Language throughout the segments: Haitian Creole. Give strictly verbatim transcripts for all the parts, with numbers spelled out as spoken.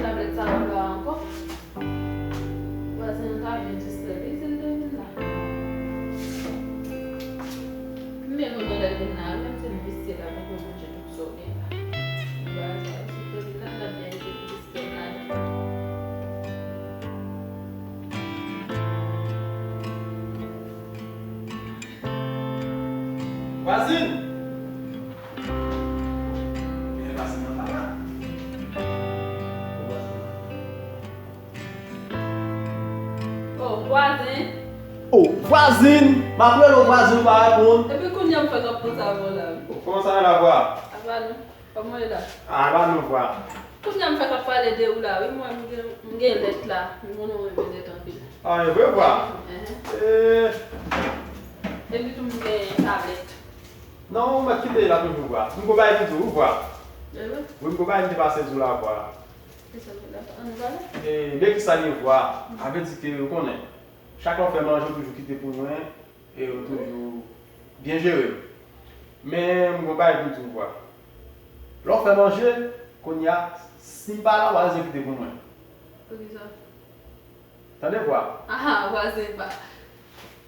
Tablèt sa yo la ankò. Vwazen an ta vin distrè li, si l te vin la. Men kontan lè l vin la, menm si l visye la, pou manje tout sa w gen la. Vwazen an, si l te vin la, l t ap byen rete pou distrè l ladan. Vwazin! Vwazen nan pa la. Oh, vwazen. Oh, vwazin! M ap rele w vwazin, ou pa reponn. Epi kounye a m fè k ap panse avè w la, wi. Kòman sa va la, vwa? Ava nou. Kòman w ye la? Ava nou, vwa. Kounye a m fè k ap pale de ou la, wi. Mwen, m gen, m gen lèt la. M konnen w renmen lèt anpil. Ah, e vre, vwa? Ehe. Eh. Epi tou m gen tablèt. Non, ou mèt kite la toujou, vwa. M gon bagay pou di w, vwa. E vre? Wi, m gon bagay m te pase di w la, vwa. Kisa w vle la? Ann pale? E, men kisa l ye, vwa. Sa vle di ke, ou konnen, chak lè w fè manje, ou toujou kite pou mwen, e ou toujou byen jere m. Men, m gon bagay pou m di w, vwa. Lè w fè manje, kounye a, si m pa la, w a bezwen kite pou mwen. Poukisa? Tande, vwa. Aha, vwazen pa.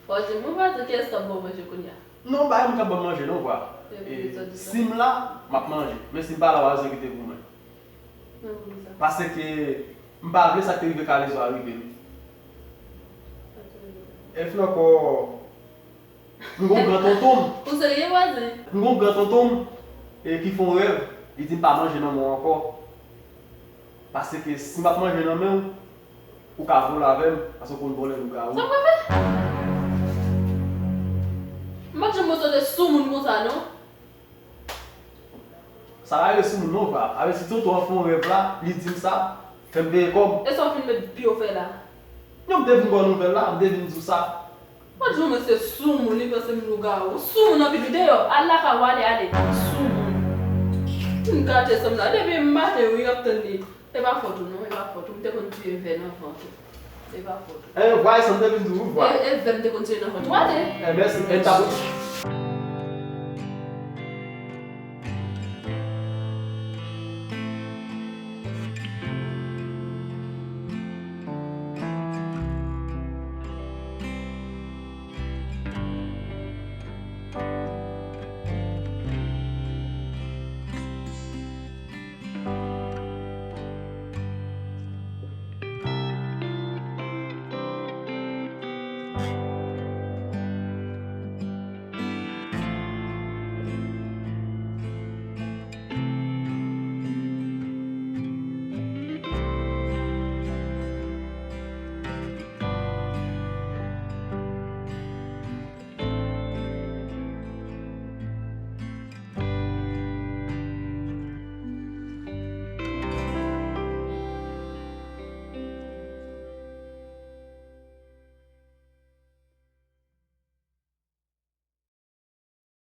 Fò w di m, vwazen, kiyès k ap ba w manje kounye a? Non, pa gen moun k ap ban m manje, non, vwa. E, si m la, m ap manje. Men si m pa la, w a bezwen kite pou mwen. Men poukisa? Paske m pa vle sa k te rive Kalezo a rive m. Sa k te rive? E fin ankò, m gon gran tonton m. Ou serye, vwazen? M gon gran tonton m, e ki fè yon rèv, li di m pa manje nan men w ankò. Paske si m ap manje nan men w, ou ka vole avè m, paske w konn vòlè lougawou. Sa m pral fè? M pa t janm sonje sou moun konsa, non. Sa pa rele sou moun non, vwa. Avèk si tonton an fè yon rèv la, li di m sa, fè m veye kò m. E sa w fin met pye w fè la? Non, m te vin ba w nouvèl la, m te vin di w sa. Mwen di w, mesye sou moun, li panse m lougawou. Sou moun anpil, wi, deyò. Al lakay ou, ale, ale. Sou moun. M gate sa m la. Depi maten, wi, m ap tann li. E pa fòt ou, non, e pa fòt ou. M te konn tiye vè nan vant ou. E pa fòt ou. E, vwa, e sa m te vin di w, vwa. E, e vè m te konn tiye nan vant ou. Ale. E, mèsi. E, tabou.